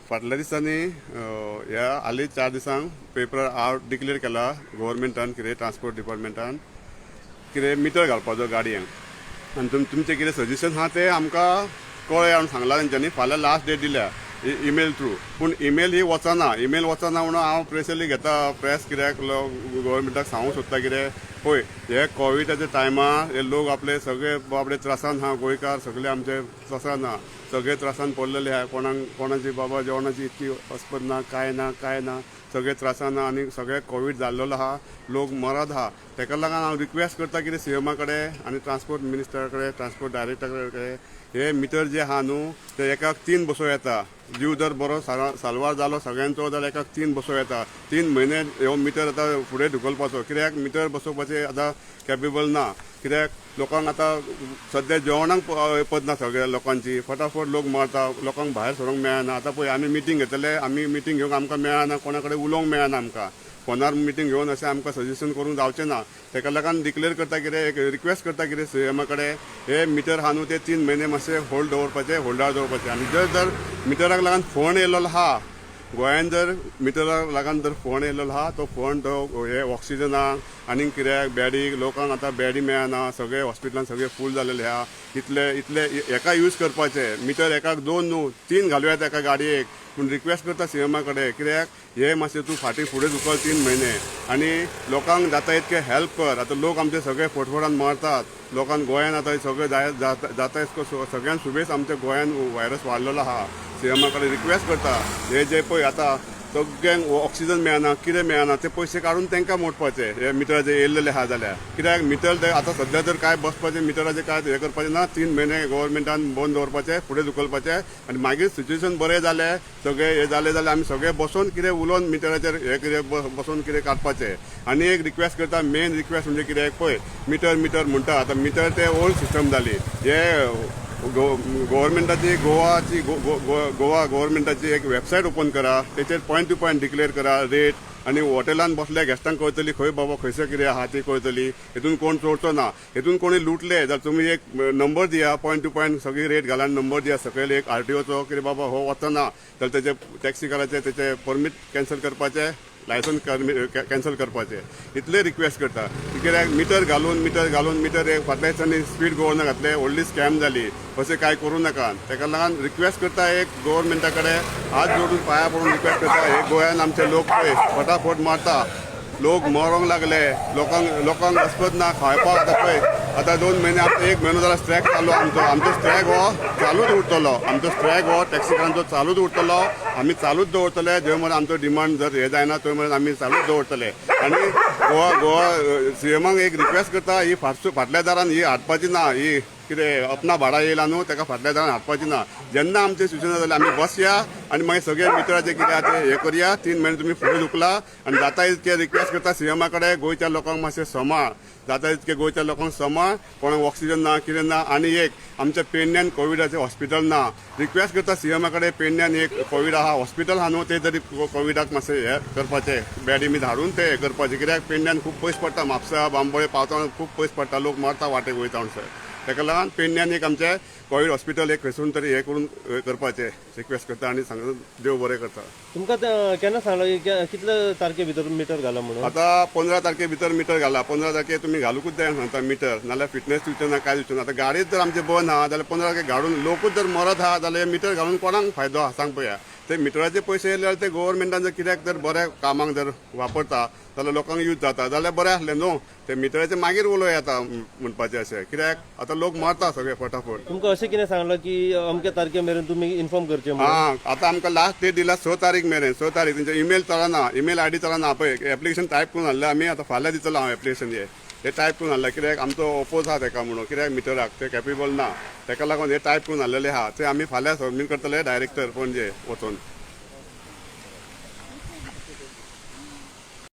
फाटल्या दिसांनी, ह्या हालीं 4 दिसांक पेपरार आवट डिक्लेर केला गव्हर्मेंटान कितें, ट्रान्सपोर्ट डिपार्टमेंटान कितें मिटर घालपाचो गाडयांक आनी तुमचें कितें सजेशन आहा तें आमकां कळ्ळें म्हणून सांगलां तेंच्यांनी. फाल्यां लास्ट डेट दिल्या ईमेल थ्रू, पूण ईमेल ही वचना. ईमेल वचना म्हणून हांव प्रेसली घेता प्रेस, कित्याक गव्हर्मेंटाक सांगूंक सोदता कितें, पळय, हे कोविडाच्या टायमार हे लोक आपले सगळे बाबडे त्रासान आहा. गोंयकार सगळे आमचे त्रासान आहा, सगळे त्रासान पडलेले आहा. कोणाक कोणाची बाबा जेवणाची इतकी अस्पद ना, काय ना, काय ना, सगळे त्रासान आहा आनी सगळे कोवीड जाल्लेलो आहा, लोक मरत आहा. तेका लागून हांव रिक्वेस्ट करता कितें, सीएमा कडेन आनी ट्रान्सपोर्ट मिनिस्टरा कडेन, ट्रान्सपोर्ट डायरेक्टरा कडेन, हे मिटर जे आहा न्हू, ते एकाक तीन बसोवं येता. जीव जर बरो साल्वार जालो सगळ्यांचो जाल्यार एकाक तीन बसोवं येता. 3 म्हयने हो मिटर आतां फुडें ढुकलपाचो, कित्याक मिटर बसोवपाचें आतां कॅपेबल ना, कित्याक लोकांक आतां सद्या जेवणाक पद ना. सगळ्या लोकांची फटाफट लोक मरता, लोकांक भायर सरूंक मेळना. आतां पळय, आमी मिटींग घेतले, आमी मिटींग घेवंक आमकां मेळना, कोणा कडेन उलोवंक मेळना. आमकां फोनार मिटींग घेवन अशें आमकां सजेशन करूंक जावचें ना. तेका लागून डिक्लेर करता कितें, एक रिक्वेस्ट करता कितें सीएमा कडेन, हे मिटर आहा न्हू, ते 3 म्हयने मातशे होल्ड दवरपाचे, होल्डार दवरपाचे. आनी जर जर मिटराक लागून फोंड येयलेलो आहा गोंयान, जर मिटराक लागून जर फोंड येयलेलो आहा, तो फोंड तो हे ऑक्सिजनाक आनी कित्याक बेडीक, लोकांक आतां बेडी मेळना, सगळे हॉस्पिटलान सगळे फूल जालेले आहा. इतले इतले एका यूज करपाचे मिटर, एकाक दोन न्हू, तीन घालूं येता एका गाडयेक. पूण रिक्वेस्ट करता सीएमा कडेन, कित्याक हे मातशें तूं फाटीं फुडें धुकल 3 म्हयने आनी लोकांक जाता इतके हेल्प कर. आतां लोक आमचे सगळे फटफटान मरतात लोकांक गोंयान. आतां सगळे जाय जाता जाता इतको सगळ्यान सुबेज आमच्या गोंयान व्हायरस वाडलेलो आहा. सीएमा कडेन रिक्वेस्ट करता, हे जे पळय आतां सगळ्यांक ऑक्सिजन मेळना, कितें मेळना, ते पयशे काडून तांकां मोडपाचे हे मिटराचे येयल्लेले आहा जाल्यार. कित्याक मिटर ते आतां सद्या तर काय बसपाचे, मिटराचे काय हें करपाचें ना. 3 म्हयने गव्हर्मेंटान बंद दवरपाचे, फुडें धुकलपाचे आनी मागीर सिच्युएशन बरें जालें, सगळें हें जालें जाल्यार आमी सगळे बसून कितें उलोवन मिटराचेर हें कितें बसून कितें काडपाचें. आनी एक रिक्वेस्ट करता, मेन रिक्वेस्ट म्हणजे कितें, पळय, मिटर मिटर म्हणटा, आतां मिटर ते ओल्ड सिस्टम जाली. हे गव्हर्मेंटाची गोवाची गोवा गव्हर्मेंटाची एक वेबसायट ओपन करा, तेचेर पॉयंट टू पॉयंट डिक्लेअर करा रेट आनी हॉटेलान बसल्या गेस्टांक कळटली खंय बाबा खंयसर कितें आहा ती कळटली. हितून कोण चोरचो ना. हितून कोणी लुटले जाल्यार तुमी एक नंबर दिया, पॉयंट टू पॉयंट सगळी रेट घाला, नंबर दिया सकयल एक आरटीओचो, कितें बाबा हो वचना जाल्यार तेजे टॅक्सीकाराचे तेचे परमीट कॅन्सल करपाचे, लायसन्स कॅन्सल करपाचे. इतले रिक्वेस्ट करता, कित्याक मिटर घालून, मिटर घालून, मिटर एक फाटल्या दिसांनी स्पीड गव्हर्नर घातले, व्हडली स्कॅम जाली. अशें कांय करूं नाका. तेका लागून रिक्वेस्ट करता एक गव्हर्मेंटा कडेन, हात जोडून पांया पडून रिक्वेस्ट करता. हे गोंयान आमचे लोक पळय फटाफट मारता, लोक मरोंक लागले, लोकांक लोकांक अस्पद ना खावपाक. आतां पळय, आतां 2 म्हयने, आतां एक म्हयनो जाला स्ट्रायक चालू आमचो. आमचो स्ट्रायक हो चालूच उरतलो. आमचो स्ट्रायक हो टॅक्सीकारांचो चालूच उरतलो. आमी चालूच दवरतले. जे मेरेन आमचो डिमांड जर हे जायना, थंय मेरेन आमी चालूच दवरतले. आनी गोवा गोवा सीएमाक एक रिक्वेस्ट करता, ही फाटल्या दारान ही हाडपाची ना. ही कितें अपना भाडा येयला न्हू, ताका फाटल्या दारान हाडपाची ना. जेन्ना आमचें सुचना जालें, आमी बसया आनी मागीर सगळे मिटराचे कितें आहा ते हे करया. 3 म्हयने तुमी फुडें धुकला. आनी जाता इतके रिक्वेस्ट करता सीएमा कडेन, गोंयच्या लोकांक मातशें सांबाळ, जाता इतके गोंयच्या लोकांक सांबाळ. कोणाक ऑक्सिजन ना, कितें ना. आनी एक आमच्या पेडण्यान कोविडाचें हॉस्पिटल ना. रिक्वेस्ट करता सीएमा कडेन, पेडण्यान एक कोवीड आहा, हॉस्पिटल आहा न्हू, ते तरी कोविडाक मातशें हे करपाचें, बेडी बी धाडून ते हे करपाचें. कित्याक पेडण्यान खूब पयस पडटा, म्हापसा बांबोळे पावता खूब पयस पडटा, लोक मरता वाटेक वयता म्हणसर. ताका लागून पेडण्यान एक आमचें कोवीड हॉस्पिटल एक खंयसून तरी हे करून हे करपाचें रिक्वेस्ट करता आनी सांगता, देव बरें करता. तुमकां केन्ना सांगला की कितले तारखे भितर मिटर घाला म्हणून? आतां 15 तारखे भितर मिटर घाला. 15 तारखे तुमी घालूकूच जाय सांगता मिटर, नाल्यार फिटनेस दिवचे ना, काय दिवचे ना. आतां गाडीच जर आमचे बंद आहा जाल्यार, 15 तारखे घालून लोकूच जर मरत आहा जाल्यार मिटर घालून कोणाक फायदो आहा, सांग पळया. ते मिटराचे पयशे येयले जाल्यार ते गोवोरमेंटान जर कित्याक जर बऱ्या कामाक जर वापरता जाल्यार, लोकांक यूज जाता जाल्यार बरें आसलें न्हू. ते मिटराचे मागीर उलोवं येता म्हणपाचें अशें, कित्याक आतां लोक मरता सगळे फटाफट. तुमकां अशें कितें सांगलां की अमक्या तारखे मेरेन तुमी इन्फॉर्म करचें म्हणून? हा, आतां आमकां लास्ट डेट दिला 6 तारीख मेरेन. 6 तारीख. तेंचे ईमेल चलना, ईमेल आयडी चलना. पळय, एप्लिकेशन टायप करून हाडलें आमी. आतां फाल्यां दितलो हांव एप्लिकेशन. हे हे टायप करून हाडलें, कित्याक आमचो ओपोज आहा तेका म्हणून, कित्याक मिटराक ते कॅपेबल ना, तेका लागून हे टायप करून हाडलेले आहा. ते आमी फाल्यां सबमीट करतले डायरेक्टर पणजे वचून.